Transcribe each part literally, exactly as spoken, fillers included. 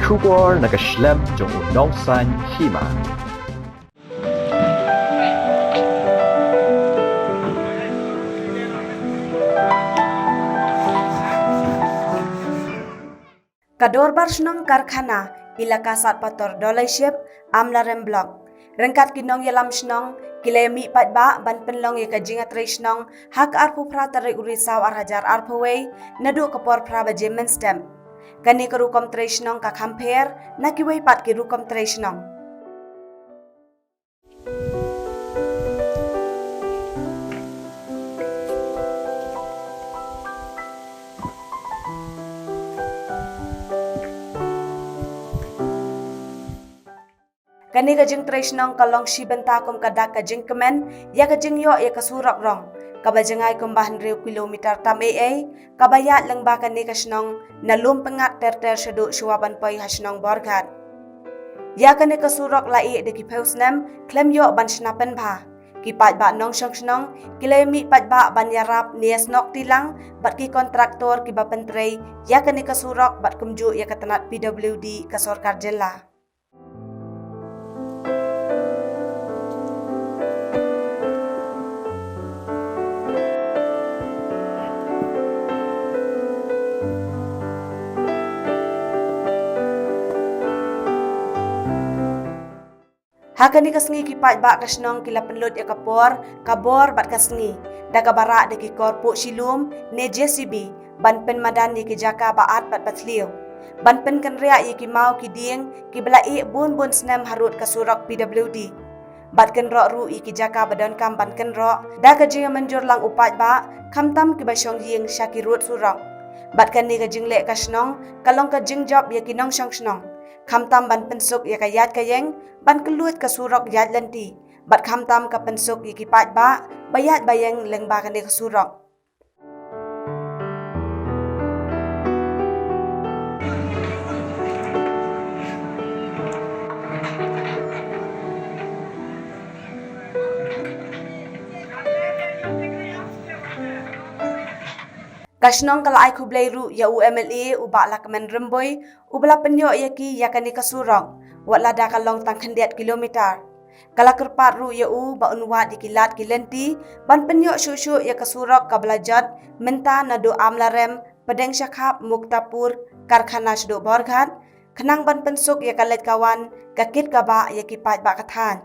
Khubor na ka shlem jong u nongsan hima. Ka Dorbar Shnong Karkhana, Elaka Satpator Dolai Ship, Amlarem Block, ryngkat ki nongïalam shnong ki la ïamih paidbah ban pynlong ïa ka jingïatrei shnong ha ka arphew phra tarik u Risaw ar hajar arphew wei, naduh ka por phra baje mynstep. Kane ka rukom trei shnong ka kham pher na kiwei pat ki rukom trei shnong. Kane ka jingtrei shnong ka long shi bynta kum ka dak ka jingkmen ïa ka jingïoh ïa ka surok rong kaba jngai kumba hynriew kilometer tam ei ei, kaba ïaid lyngba kane ka shnong na Lum Pyngngad ter ter shaduh shuwa ban poi ha shnong Borghat. Ïa kane ka surok la ïeh da ki phew snem khlem ïoh ban shna pynbha. Ki paidbah nongshong shnong ki la ïamih paidbah ban ïarap ne ïasnoh kti lang bad ki kontraktor kiba pyntrei ïa kane ka surok bad kumjuh ïa ka tnat P W D ka sorkar jylla. Ha kane ka sngi ki paidbah ka shnong ki la pynlut ïa ka por, ka bor bad ka sngi da kaba rah da ki kor puh shilum ne J C B ban pynmadan ïa ki jaka ba at bad ba thliew, ban pynkynriah ïa ki maw ki dieng kiba la ïeh bun bun snem harud ka surok P W D. Bad kynroh ruh ïa ki jaka ba donkam ban kynroh da ka jingïamynjur lang u paidbah, khamtam kiba shong ïing sha ki rud surok. Bad kane ka jingleh ka shnong ka long ka jingjop ïa ki nongshong shnong, khamtam ban pynsuk ïa ka ïaid ka ïeng, ban kylluid ka surok ïaid lynti, bad khamtam ka pynsuk ïa ki paidbah ba ïaid ba ïeng lyngba kane ka surok. Ka shnong ka la ai khublei ruh ïa u M L A u Bah Lahkmen Rymbui, uba la pynïoh ïa ki ïa kane ka surok, wat lada ka long tang khyndiat kilometer. Ka la kyrpad ruh ïa u ba un wad ïa ki lad ki lynti ban pynïoh shuh shuh ïa ka surok kaba la jot mynta naduh Amlarem, pdeng shakhap Muktapur, Karkhana shaduh Borghat, khnang ban pynsuk ïa ka leit ka wan, ka kit ka bah ïa ki paidbah ka thaiñ.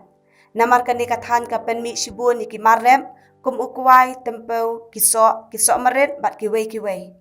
Namar kane ka thaiñ ka pynmih shibun ïa ki mar rep kum u kwai, tympew, ki soh, ki soh marit bad kiwei kiwei.